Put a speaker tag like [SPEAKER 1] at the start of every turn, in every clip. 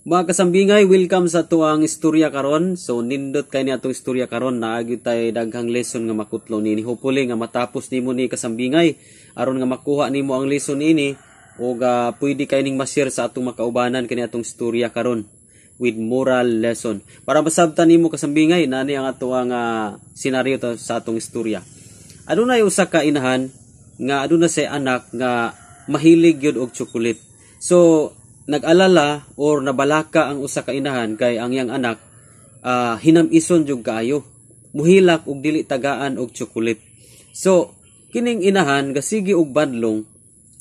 [SPEAKER 1] Mga kasambingay, welcome sa atuang istorya karon. So nindot kay ni atong istorya karon, naa gyud tay daghang lesson nga makutlo nini. Hopefully nga matapos nimo ni, kasambingay, aron nga makuha nimo ang lesson ini ug pwede kay ning ma-share sa atong makaubanan kini atong istorya karon with moral lesson. Para masabtan nimo, kasambingay, nani ang atuang senaryo sa atong istorya. Adunay usa ka inahan nga aduna say anak nga mahilig gyud og chocolate. So nag-alala or nabalaka ang usa ka inahan kay ang iyang anak hinam-ison jud kaayo. Muhilak og dili tagaan og chocolate. So kining inahan gasige og badlong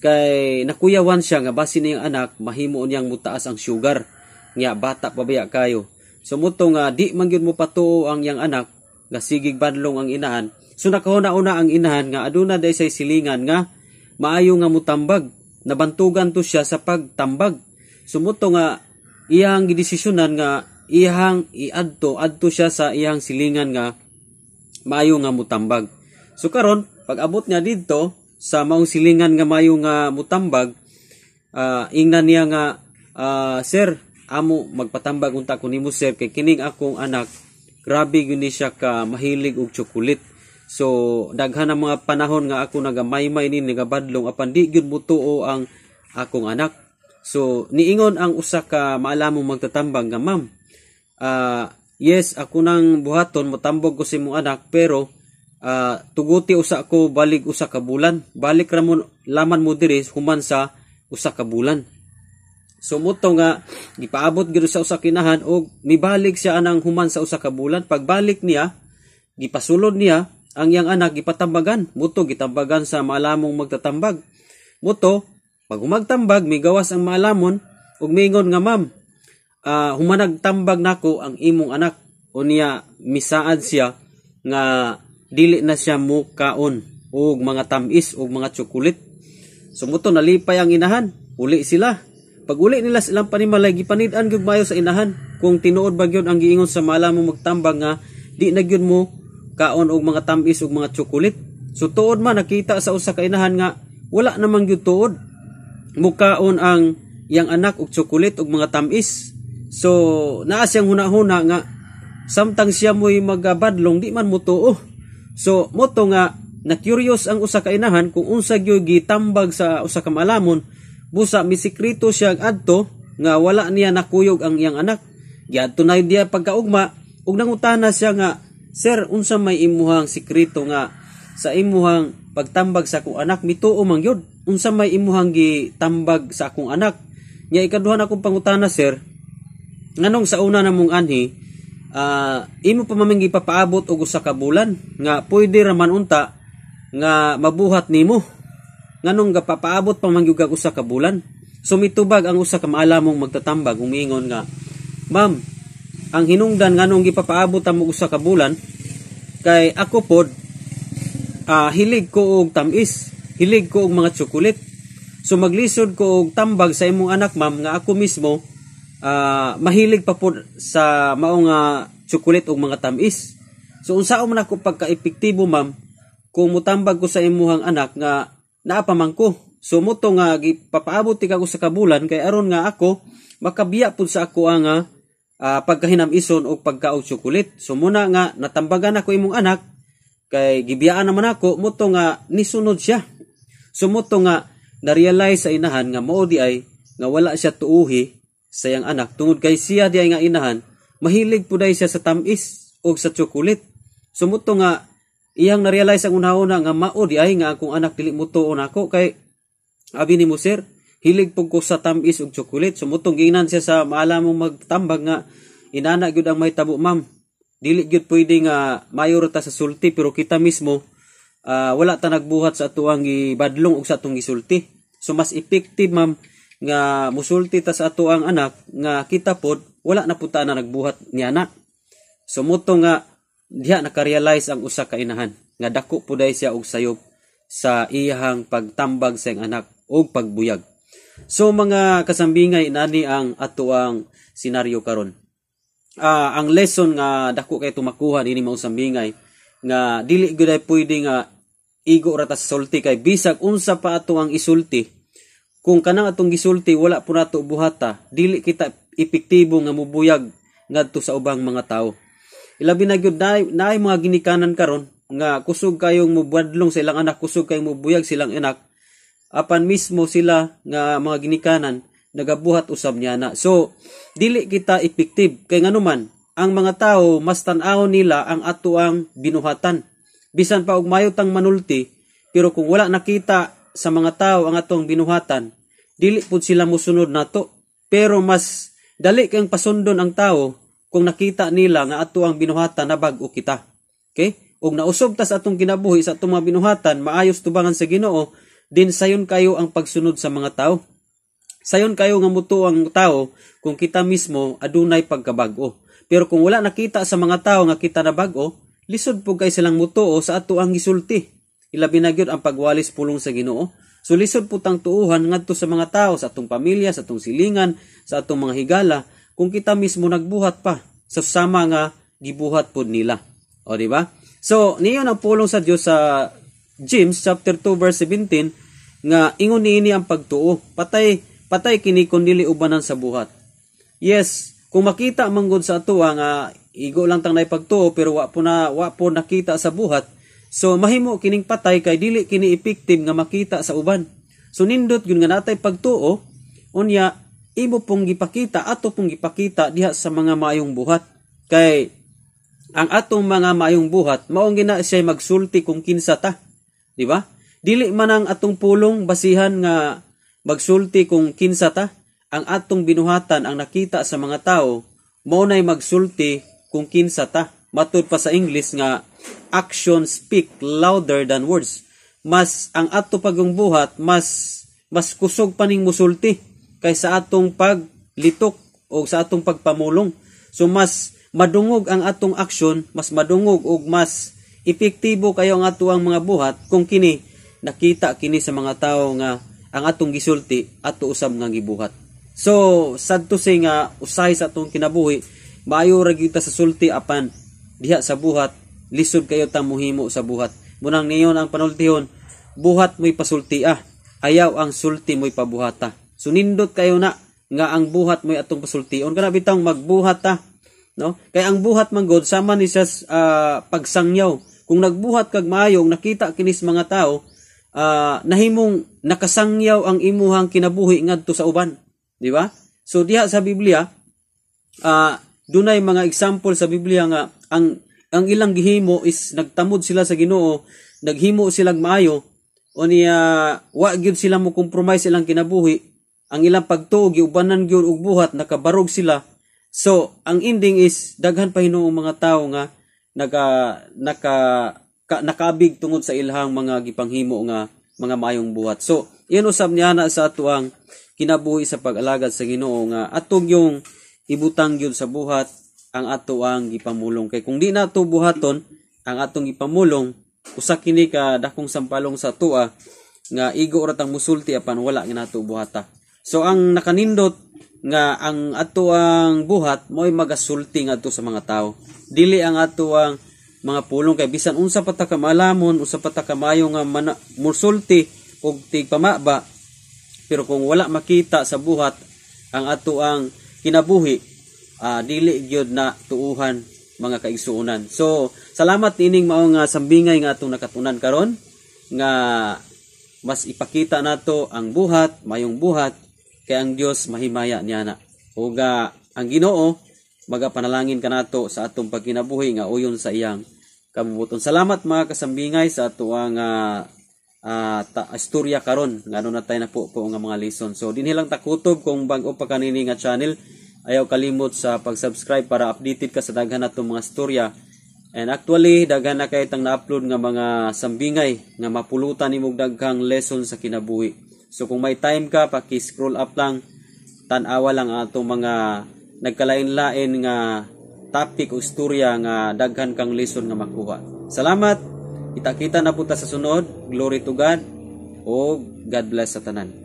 [SPEAKER 1] kay nakuyawan siya nga basin niyang anak mahimo niyang mutaas ang sugar. Nya bata pa baya kayo. So muto nga di man gyud mo patuo ang iyang anak, gasigig badlong ang inahan. So nakahuna-una ang inahan nga aduna day say silingan nga maayo nga mutambag. Nabantugan to siya sa pagtambag. So muto nga iyang gidesisyonan nga iyang iadto adto siya sa iyang silingan nga maayo nga mutambag. So karon pag abot niya didto sa maong silingan nga maayo nga mutambag, ingnan niya nga, "Sir, amo magpatambag unta ko nimo, sir, kay kining akong anak grabe gyud ni siya ka mahilig og chocolate. So daghan ang mga panahon nga ako nagamaymay ni, nagabadlong, apan di gyud mutuo ang akong anak." So niingon ang usa ka maalamong magtatambag nga, "Ma'am, yes, ako nang buhaton, motambag ko sa imong anak, pero tuguti usa ko balig usa ka bulan. Balik ra mo laman mo diri human sa usa ka bulan." So muto nga gipaabot gyud sa usa kinahan og mibalik siya anang human sa usa ka bulan. Pagbalik niya, gipasulod niya ang iyang anak, gipatambagan. Muto gitambagan sa maalamong magtatambag. Muto pag humagtambag, migawas ang maalamon ug miingon nga, "Ma'am, humanag tambag nako ang imong anak." Unya misaad siya nga dili na siya mukaon og mga tamis og mga tsokolit. So muto nalipay ang inahan, uli sila. Pag uli nila sa ilang panimalay, gipanid-an gyud maayo sa inahan kung tinuod ba gyud ang giingon sa maalamong magtambag nga di na gyud mo kaon og mga tamis og mga tsokolit. So tuod man nakita sa usa ka inahan nga wala namang gyud tuod mukaon ang iyang anak og tsokolit og mga tamis. So naa siyang huna-huna nga samtang siya mo'y magabadlong, di man mutuo. So moto nga na-curious ang usa ka inahan kung unsa gyud gitambag sa usa ka maalamon, busa misikreto siya adto nga wala niya nakuyog ang iyang anak. Giadto na diya pagkaugma ug nangutana siya nga, "Sir, unsa may imuhang sikreto nga sa imuhang pagtambag sa akong anak mituo man gyud? Unsa may imuhang gitambag sa akong anak? Nya ikaduha na akong pangutana, sir, nganong sa una namong anhi, imo pa man gipapaabot og usa ka bulan nga pwede ra man unta nga mabuhat nimo? Nganong gapapaabot pa man gyud kag usa ka bulan?" So mitubag ang usa ka maalamong magtatambag, umiingon nga, "Ma'am, ang hinungdan nganong gipapaabot amo usa ka bulan kay ako pod hilig ko og tamis, hilig ko og mga tsokolit. So maglisod ko og tambag sa imong anak, ma'am, nga ako mismo mahilig pa pod sa maong tsokolit og mga tamis. So unsaon man ako pagka-epektibo, ma'am, kung mutambag ko sa imuhang anak nga naa pa man ko? So muto nga gipapaabot ti kag usa ka bulan kay aron nga ako makabiya pud sa ako ang pagkahinamison og pagkaog tsokolit. So muna nga natambagan ako imong anak kay gibiyaan naman ako, muto nga nisunod siya." So muto nga na-realize sa inahan nga mao di ay nga wala siya tuuhi sa iyang anak tungod kay siya di ay nga inahan mahilig pud ay siya sa tamis og sa tsokolit. So muto nga iyang na-realize ang una-una nga mao di ay nga akong anak dili mo tuo nako kay abi nimo, sir, hilig pud ko sa tamis og tsokolit. So mutong giingnan siya sa maalamong magtambag nga, "Inana gyud ang mahitabo, ma'am. Dili gyud pwede nga mayo ra ta sa sulti pero kita mismo wala ta nagbuhat sa atuang gibadlong og sa atong gisulti. So mas effective, ma'am, nga musulti ta sa atuang anak nga kita pod wala na pud ta na nagbuhat niya na." So muto nga diha nakarealize ang usa ka inahan nga dako puday siya og sayop sa iyahang pagtambag sa iyang anak og pagbuyag. So mga kasambingay, nani ang atuang senaryo karon. Ang lesson nga dako kay tumakuha nini mao sambingay nga dili gyud ay pwede nga igo ra ta sa sulti kay bisag unsa pa ato ang isulti, kung kanang atong gisulti wala po nato buhata, dili kita epektibo nga mubuyag ngadto sa ubang mga tawo. Ilabi na gyud naay mga ginikanan karon nga kusog kayong mubuadlong sa ilang anak, kusog kayong mubuyag silang anak, apan mismo sila nga mga ginikanan nagabuhat usab niya na. So dili kita epektive kay nganuman ang mga tao mas tan-awon nila ang atoang binuhatan. Bisan pa og mayo tang manulti, pero kung wala nakita sa mga tao ang atong binuhatan, dili pud sila mosunod nato. Pero mas dali kang pasundon ang tao kung nakita nila nga ato ang binuhatan na bag-o kita. Okay? Ug nausob ta sa atong kinabuhi sa atong mga binuhatan, maayos tubangan sa Ginoo, din sayon kayo ang pagsunod sa mga tao. Sayon kayo nga mutuo ang tao kung kita mismo adunay pagkabag-o. Pero kung wala nakita sa mga tao nga kita na bag-o, lisod pud kay silang mutuo sa ato ang gisulti. Ilabi na gyud ang pagwalis pulong sa Ginoo. So lisod pud tang tuuhan ngadto sa mga tao, sa atong pamilya, sa atong silingan, sa atong mga higala, kung kita mismo nagbuhat pa sa sama nga gibuhat pud nila. O, di ba? So niyon ang pulong sa Dios sa James chapter 2 verse 17 nga ingon niini ang pagtuo. Patay patay kini kun dili ubanan sa buhat. Yes, kung makita man gud sa atoa nga igo lang tang naipagtuo pero wa po nakita sa buhat, so mahimo kining patay kay dili kini effective nga makita sa uban. So nindot gyud nga natay pagtuo, unya imo pong gipakita, ato pong gipakita diha sa mga maayong buhat. Kay ang atong mga maayong buhat maong gina siya magsulti kung kinsa ta. Di ba? Dili man ang atong pulong basihan nga magsulti kung kinsa ta. Ang atong binuhatan ang nakita sa mga tao mao nay magsulti kung kinsa ta. Matud pa sa English nga action speak louder than words. Mas ang ato pagong buhat mas mas kusog pa ning musulti kaysa atong paglitok o sa atong pagpamulong. So mas madungog ang atong aksyon, mas madungog og mas epektibo kayo ang ato ang mga buhat kung kini nakita kini sa mga tao nga ang atong gisulti ato usab nga gibuhat. So sad to say nga usahay sa atong kinabuhi maayo ra gyud ta sa sulti, apan diha sa buhat lisod kayo ta muhimo sa buhat. Munang niyon ang panultihon, buhat mo'y pasulti ah, ayaw ang sulti mo'y pabuhata. So nindot kayo na nga ang buhat mo'y atong pasultion. Kana bitang magbuhat ta, no? Kay ang buhat man god sama ni siya pagsangyaw. Kung nagbuhat kag maayo, nakita kinis mga tao, nahimong nakasangyaw ang imuhang kinabuhi ngadto sa uban, di ba? So diha sa Biblia, dunay mga example sa Biblia nga ang ilang gihimo is nagtamod sila sa Ginoo, naghimo silang maayo, o niya wa gyud sila mo compromise ilang kinabuhi, ang ilang pagtuo giubanan gyud og buhat, nakabarog sila. So ang ending is daghan pa hinuong mga tao nga naga naka ka, nakaabig tungod sa ilahang mga gipanghimo nga mga maayong buhat. So iyan usab niya na sa atuang kinabuhi sa pag-alagad sa Ginoo nga atong yung ibutang gyud sa buhat ang ato ang gipamulong, kay kung di nato buhaton ang atong gipamulong, usa kini ka dakong sampalong sa atoa nga igo ra tang musulti apan wala nga nato buhata. So ang nakanindot nga ang ato ang buhat mo'y magasulti ngadto sa mga tao, dili ang ato ang mga pulong, kay bisan unsa pa ta ka maalamon, unsa pa ta ka maayo nga musulti og tigpamaba, pero kung wala makita sa buhat ang ato ang kinabuhi, dili gyud na tuuhan, mga kaigsuonan. So salamat ining mao nga sambingay nga atong nakatunan karon nga mas ipakita nato ang buhat, mayong buhat, kay ang Dios mahimaya niya na. Ug ang Ginoo magapanalangin kanato sa atong pagkinabuhi nga uyon sa iyang kabubuton. Salamat, mga kasambingay, sa atoang istorya karon nga ano na tayo na po po nga mga lesson. So dinhi lang takutob. Kung bag-o pa kanini nga channel, ayaw kalimot sa pag-subscribe para updated ka sa daghan natong mga storya. And actually, daghan na kay tang na-upload nga mga sambingay nga mapulutan nimo daghang lesson sa kinabuhi. So kung may time ka, paki-scroll up lang, tan-awa lang ang atong mga nagkalain-lain nga topic o istorya nga daghan kang lesson nga makuha. Salamat. Kita-kita na po ta sa sunod. Glory to God. O God bless sa tanan.